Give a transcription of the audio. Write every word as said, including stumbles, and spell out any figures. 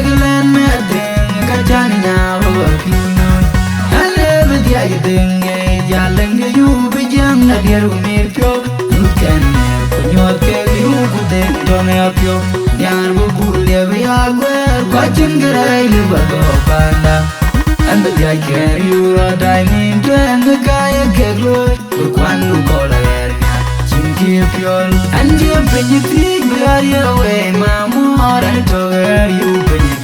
Kë lɛn mɛt dhëŋ ka can nyaar wä piŋ. An le bï dhiac dhëŋ ë jal lëŋ de yup bï jiëŋ adiɛr ku mïr piɔ̈u. Nyuth kɛn ku nyuɔth kek yup ku dhëŋ tɔ̈ŋ ë apiɔ̈u. Nhiaar bï bul liep ya guɛɛr ku acïn kërɛɛc lïp adhɔ̈k panda. An bï dhiac kɛɛr yur rɔt daai nïn tuɛɛŋ ë ka ye kek looi. Bï kuandu gɔl aɣɛɛr nhial cïn kë piɔl. An cï piny thiëëc bï ɣɔr ye wei mamuɔɔr an tök ɣɛɛr yup piny.